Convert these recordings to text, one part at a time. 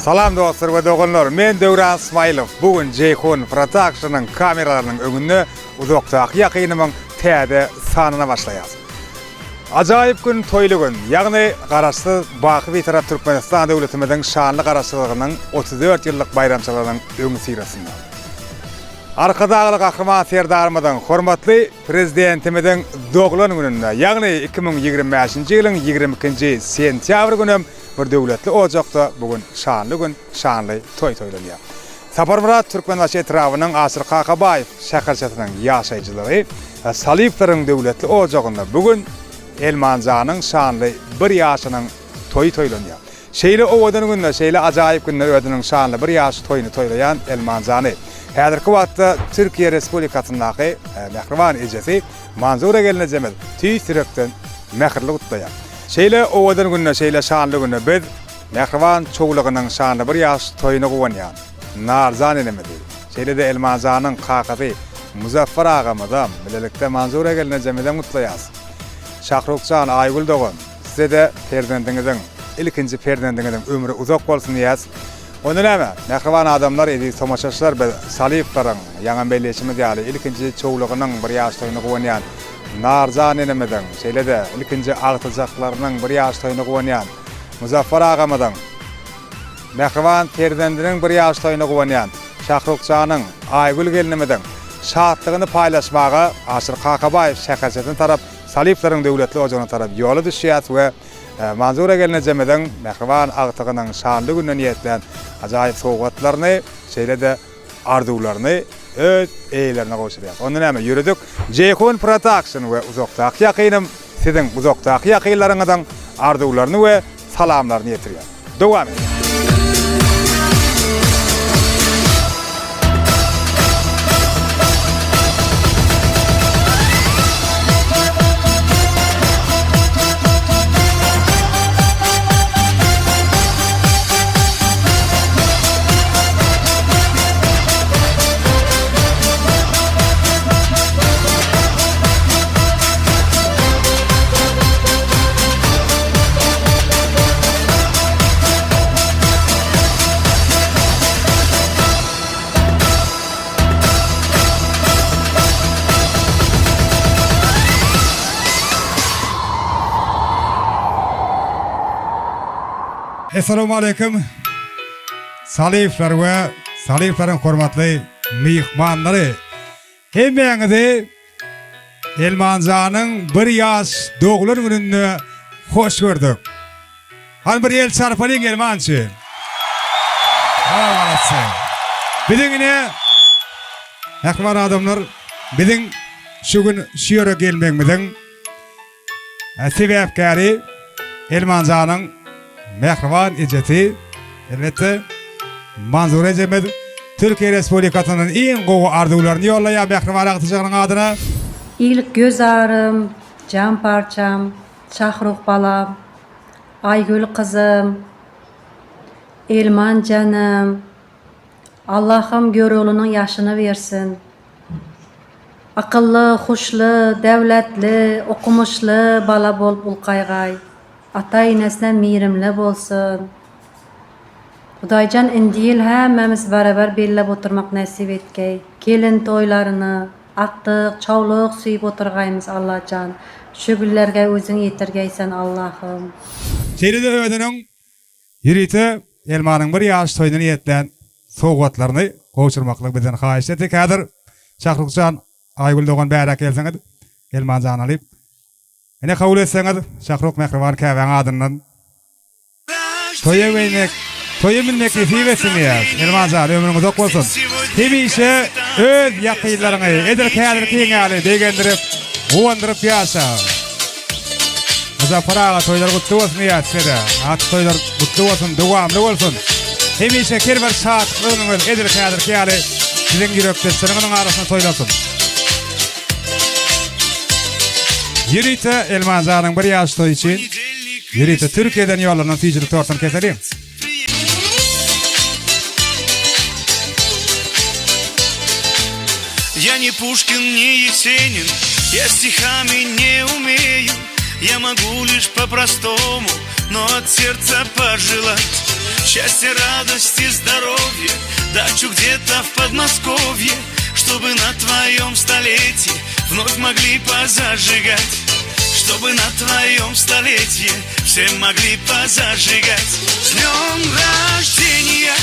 Salam dostlar we doganlar, men Döwran Smailow. Bu gün Jeýhun Production-yň kameralarynyň öňünde uzakdaky ýakynymyň täze sanyna başlaýas. Ajaýyp gün, toýly gün, ýagny Garaşsyz, baky Bitarap Türkmenistan döwletimiziň şanly Garaşsyzlygynyň 34 ýyllyk baýramçylygynyň öňüsyrasynda. Arkadagly Gahryman Serdarymyzyň, hormatly Prezidentimiziň doglan gününde, ýagny 2025-nji ýylyň 22-nji sentýabr günem bir döwletli ojakda bu gün şanly gün, şanly toý toýlanýar. Saparmyrat Türkmenbaşy etrabynyň Aşyr Kakabaýew şäherçesiniň ýaşaýjylary Salyýewleriň döwletli ojagynda bu gün Elmanjanyň şanly bir ýaşynyň toýy toýlanýar. Şeýle owadan günde, şeýle ajaýyp günde özüniň şanly bir ýaş toýuny toýlaýan Elmanjany häzirki wagtda Türkiýe Respublikasyndaky mähriban ejesi Manzura gelnejemiz tüýs ýürekden mähirli gutlaýar. Şeýle owadan günde, şeýle şanly günde biz mähriban çowlugynyň şanly bir ýaş toýuna guwanýan Narjan enemizi, şeýle-de Elmanjanyň kakasy Muzaffar agamyzam, bilelikde Manzura gelnejemizem gutlaýarys. Şahruk jan, Aýgül dogan, size-de perzendiňiziň, ilkinji perzendiňiziň ömri uzak bolsun diýýäs. Onda näme, mähriban adamlar, eziz tomaşaçylar, biz Salyýewleriň, ýaňam belleýşimiz ýaly, ilkinji çowlugynyň bir ýaş toýuna guwanýan Narjan enemiziň, şeýle-de ilkinji agtyjaklarynyň bir ýaş toýuna guwanýan Muzaffar agamyzyň, mähriban perzendiniň bir ýaş toýuna guwanýan Şahruk janyň, Aýgül gelnimiziň şatlygyny paýlaşmaga Aşyr Kakabaýew şäherçesine tarap, Salyýewleriň döwletli ojagyna tarap ýola düşýäs we Manzura gelnejemiziň mähriban agtygynyň şanly gününe niýetlän ajaýyp sowgatlaryny, şeýle-de arzuwlaryny öz eýelerine gowşurýar. Onda näme, ýörüdik! Jeýhun Production we uzakdaky ýakynym siziň uzakdaky ýakynlaryňyzyň arzuwlaryny we salamlaryny ýetirýär. Dowam edýär. Essalamu aleýkum. Salyýewler we Salyýewleriň hormatly myhmanlary. Hemmäňizi Elmanjanyň bir ýaş doglan gününde hoş gördük. Hany bir el çarpalyň Elman üçin. Sag Biziň ine mähriban adamlar biziň şu gün şu ýere gelmegimiziň sebäpkäri Elmanjanyň mähriban ejesi elbetde Manzura ejemiz Türkiýe Respublikasyndan iň gowy arzuwlaryny ýollaýar mähriban agtyjagynyň adyna. Iýilik göz arym, jan parçam, Şahruh balam, Aýgül gyzym, Elman janym, Allahym Göroglynyň ýaşyny bersin. Akylly, huşly, döwletli, okumyşly bala bolup ulkaýgaý. Ata-enesine mirimli bolsun. Hudaýjan indi ýyl hämmämiz barabar bellep oturmak nesip etgeý. Gelin toýlaryny akdyk, çawlyk söýüp oturgaýmyz Allajan. Şu günlerge özüň ýetirgeýsen Allahym. Şeýle-de özüniň ýörite Elmanyň bir ýaş toýuna niýetlän sowgatlaryny gowşurmaklygy bizden haýyşt etdi. Häzir Şahruk jan, Aýgül dogan bäräk gelseňiz, Elman jany alyp. Ine kabul etseňiz, Şahruk mähriban käbäň adyndan. Toýa geýmek, toýa münmek nesip etsin diýýäs. Elman jan, ömrüň uzak bolsun. Hemişe öz ýakynlaryňy edil häzirkiň ýaly begendirip, guwandyryp ýaşa. Muzaffar aga toýlar gutly bolsun diýýäs size-de. Atly toýlar gutly bolsun, dowamly bolsun. Hemişe her bir şatlykly günüňiz edil häzirki ýaly siziň ýürekdeşleriňiziň arasynda toýlansyn. Ýörite Elman janyň bir ýaş toýy üçin ýörite Türkiýeden ýollanan süýjülik tortuny keseliň. Я не Пушкин, не Есенин, я стихами не умею, Я могу лишь по-простому, но от сердца пожелать. Счастья, радости, здоровья Дачу где-то в Подмосковье Чтобы на твоем столетии Вновь могли позажигать Чтобы на твоем столетии Все могли позажигать С днем рождения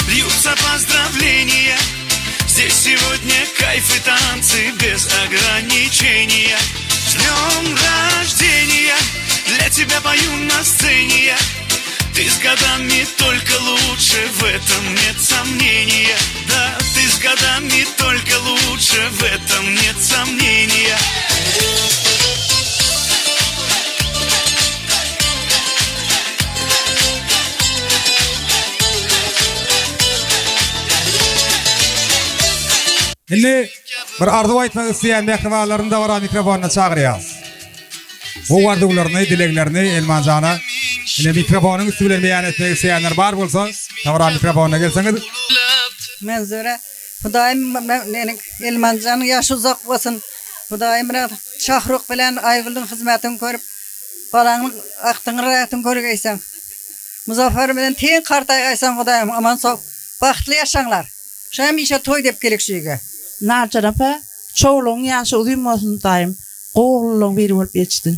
Льются поздравления Здесь сегодня кайф и танцы без ограничения С днем рождения Для тебя пою на сцене я Ты с годами только лучше, в этом нет сомнения Да, ты с годами только лучше, в этом нет сомнения Indi bir arzuw aýtmak isleýän mähribanlaryny dabara mikrofonyna çagyrýarys. Gowy arzuwlaryny, dileglerini Elman jana ine mikrofonyň üsti bilen beýan etmek isleýänler bar bolsa, dabara mikrofonyna gelseňiz. Menzure, Hudaýym meniň Elman janyň ýaşy uzak bolsun. Hudaýym biraz Şahruh bilen Aýgülüň hyzmatyny görüp, balaňyň agtygyň rahatyny görgeýseň. Muzaffar bilen teň kartaýgaýsaň Hudaýym aman sag bagtly ýaşaňlar. Şu hemişe toý dep gelek şu ýege. Narjan apa, çowlugyň ýaşy uzyn bolsun Hudaýym, gowy oglanlaň biri bolup ýetişsin.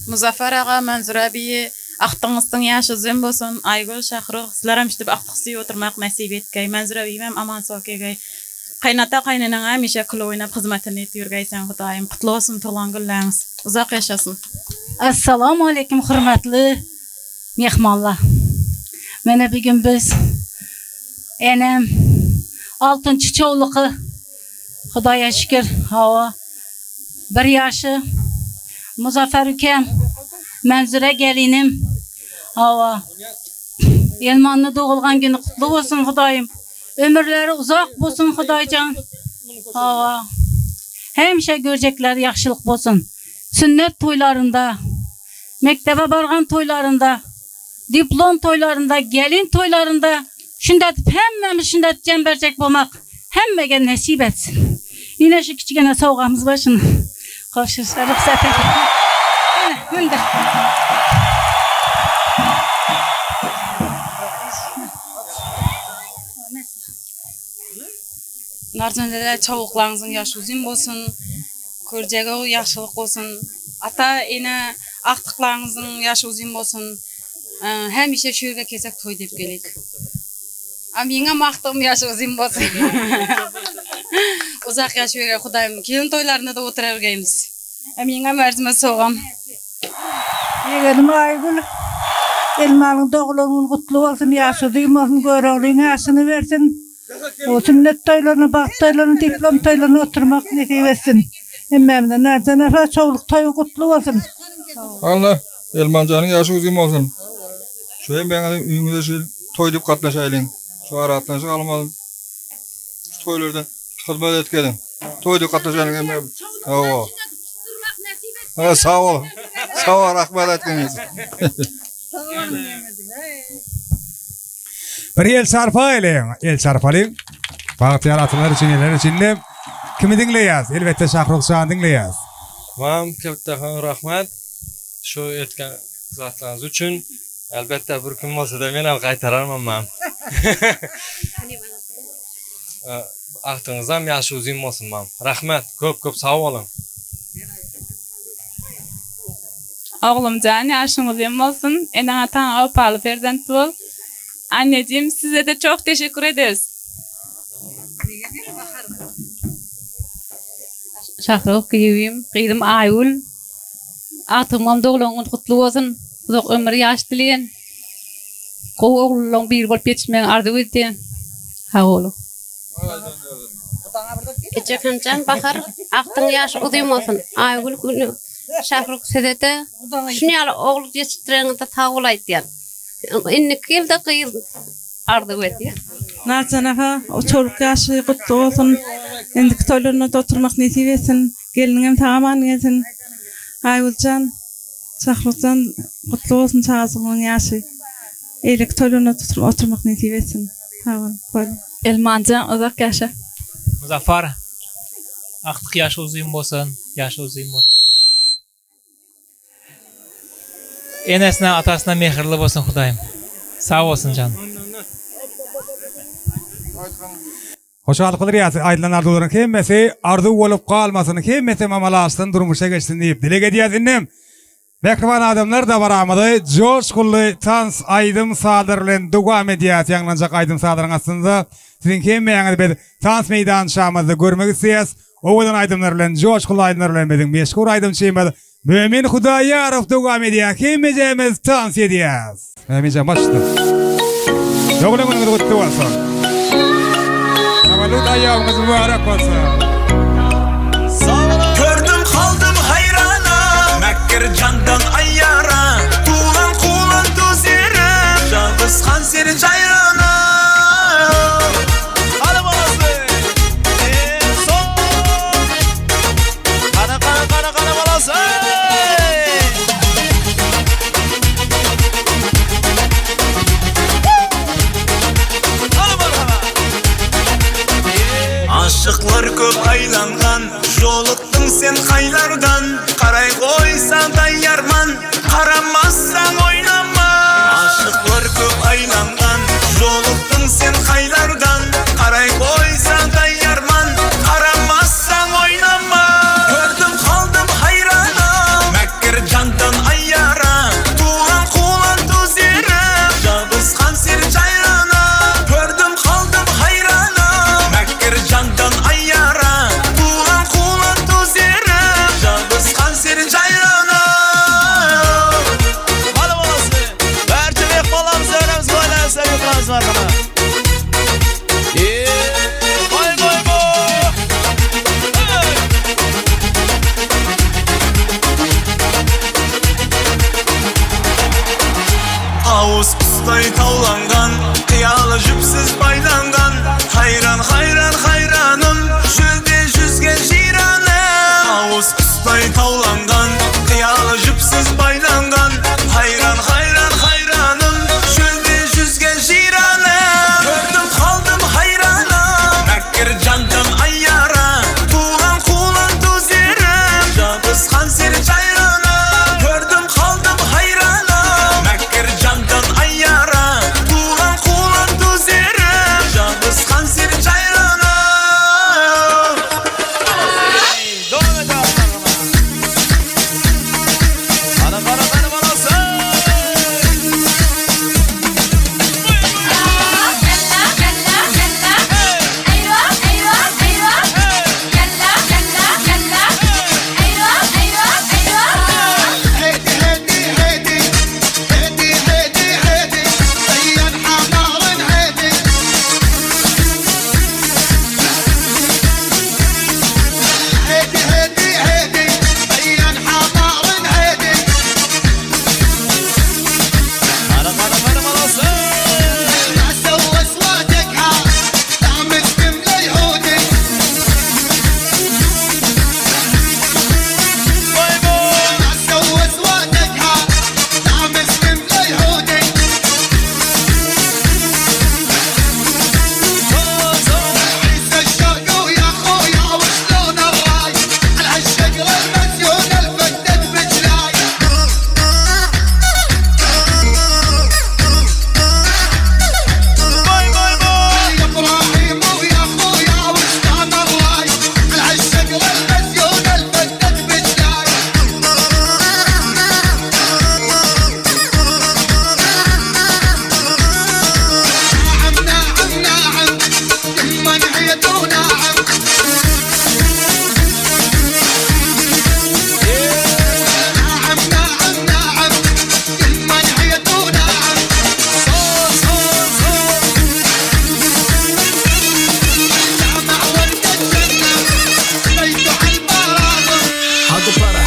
Muzaffar aga, Manzura biýi, agtygyňyzsyň ýaşy uzyn bolsun, Aýgül, Şahruh, sizlerem şdip agtyk söýüp oturmak nesip etgeý, Manzura biýimem aman sag gegeý. Kaýnata kaýneneň hemişe kül oýnap hyzmatyny et ýürgeýseň Hudaýym gutly bolsun tuglan günleňiz. Uzak ýaşasyn. Assalamu aleýkum hurmatly mehmanlar. Mene bugün biz enem altynçy çowluky Hudaýa şükür hawa bir ýaşy Muzaffar ükem Menzure gelinim hawa Elmanny dogulgan güni gutly bolsun Hudaýym Ömürleri uzak bolsun Hudaýjan. Hawa. Hemişe görjekleri ýagşylyk bolsun. Sünnet toýlarynda, mekdebe bargan toýlarynda, diplom toýlarynda, gelin toýlarynda şundetip hemmämiz şundetip jem berjek bolmak hemmege nesip etsin. Ine şu kiçigene sowgamyz bar şuny gowşursa rugsat edin. Ine mündir. Narjan dede çowluklaryňyzyň ýaşy uzyn bolsun, körjegi ýagşylyk bolsun, ata ene agtyklaryňyzyň ýaşy uzyn bolsun. Hemişe şu ýerge kelsek toý diýip gelik. A meňem agtygym ýaşy uzyn bolsun. Uzak ýaş bergey Hudaýym. Gelin toýlarynda-da oturargeýmiz. A meňem ärzime sowgam. Ýegenim Aýgül, Elmanyň doglan güni gutly bolsun, ýaşy uzyn bolsun, Göroglyň ýaşyny bersin. O sünnet toýlaryna, bagt toýlaryna, diplom toýlaryna oturmak nesip etsin. Hemmämize Narjan apa çowluk toýuň gutly bolsun. Alla Elmanjanyň ýaşy uzyn bolsun. Şu hemmäňiziň öýüňize şu ýyl toý diýip gatnaşaýlyň. Şu aragatnaşyk almaly. Şu toýlarda hyzmat edip geliň. Toý diýip gatnaşaýlyň hemmämiz. Hawa. Ha, sag bol. Sag bol, rahmet aýtgyňyz. Bir el çarpaýlyň, el çarpalyň. Bagtyýar atalar üçin, eneler üçin de kimi diňleýäs? Elbetde Şahruh jany diňleýäs. Mam köpden rahmat şu etken zatlaryňyz üçin. Elbetde bir gün bolsa-da men hem gaýtararman mam. Agtyňyzam ýaşy uzyn bolsun mam. Rahmet köp köp sag boluň. Oglumjan ýaşyň uzyn bolsun, eneň ataňa wepaly perzent bol. Annejim sizede çok teşekkür ederiz. Şahruh giýewim, gyzym Aýgül, agtygymam doglan güni gutly bolsun, uzak ömür ýaş dileýän. Gowy ogullylaryň biri bolup ýetişmegini arzuw edýän. Sag boluň. Ejekanjan Bahar agtyň ýaşy uzyn bolsun Aýgül güni Şahruh sizede şuny ýaly ogul ýetişdireniňize sag bol aýtýan. Indiki ýylda gyz arzuw edýän. Narjan aga çoluk ýaşy gutly bolsun indiki toýlarynada oturmak nesip etsin gelniňem sag aman gelsin Aýgüljan Şahrukjan gutly bolsun çagajygynyň ýaşy eýleki toýlarynada oturmak nesip etsin sag boluň boluň. Elmanjan uzak ýaşa. Muzaffar agtyk ýaşy uzyn bolsun ýaşy uzyn bolsun. Enesine atasyna mähirli bolsun Hudaýym. Sag bolsun jan. Hoşallyk bildirýäs. Aýdylan arzuwlaryň hemmesi arzuw bolup galmasyn, hemmesem amala aşsyn, durmuşa geçsin diýip dileg edýäs. Indem mähriban adamlar dabaramyzy joşgunly tans, aýdym-sazlar bilen dowam edýäs. Ýaňlanjak aýdym-sazlaryň astynda siziň hemmäňizi biz tans meýdançamyzda görmek isleýäs. Owadan aýdymlar bilen, joşgunly aýdymlar bilen biziň meşhur aýdymçymyz Mömin Hudaýarow dowam edýär. Hemmejemiz tans edýäs. Möminjan başla. Doglan günüňiz gutly bolsun. Tawallud aýýamyňyz mübarek bolsun. Gördüm kaldym haýrana Mäkir jandan aýara Tulan kulan düzere Jabyskan seni jaýrana Hadi balasy Son Gana gana gana gana balasy Aşyklar köp aýlangan Jolukdyň sen kaýlardan Garaý goýsaň taýýarman Garamasaň oýnama Aşyklar köp aýlangan Jolukdyň sen kaýlardan Garaý goýsaň taýýarman Garamasaň oýnama Gördüm kaldym haýrana Mäkir jandan aýara Turan kulan tuzere Jabyskan seni jaýrana Gördüm kaldym haýrana Mäkir jandan aýara Turan kulan tuzere Jabyskan seni jaýrana Hadi balasy Barça mehmonlarimiz öýlerimiz boýlar säwlik qilamiz marhamat Voy voy voy Tawus gusday tawlangan Hyýaly jüpsüz baýlangan Haýran haýran haýranym Çölde jüzgen jeýranym Tawus gusday tawlangan Hyýaly jüpsüz baýlangan Haýran haýran haýranym Çölde jüzgen jeýranym Gördüm kaldym haýrana Mäkir jandan aýara Turan kulan düzerim Jabyskan seni jaýrana Gördüm kaldym haýrana Mäkir jandan aýara Turan kulan düzerim Jabyskan seni jaýrana Dowam edýär Gana gana gana balasy Gana gana gana balasy Hadi para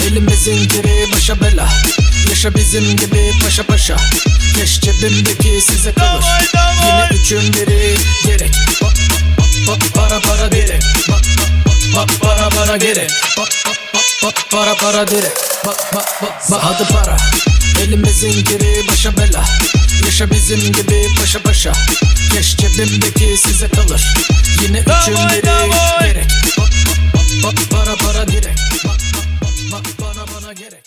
Elimizin kiri başa bela Yaşa bizim gibi paşa paşa Keş cebimdeki size kalır Yine üçün biri gerek Ba, ba, ba, para para direk Ba, ba, ba, para para gerek Ba, ba, ba, para para direk Ba, ba, ba, ba, hadi para Elimizin kiri başa bela Yaşa bizim gibi paşa paşa Keş cebimdeki size kalır Yine üçün biri gerek Ba, ba, ba, para para direk Ba, ba, ba, bana bana gerek.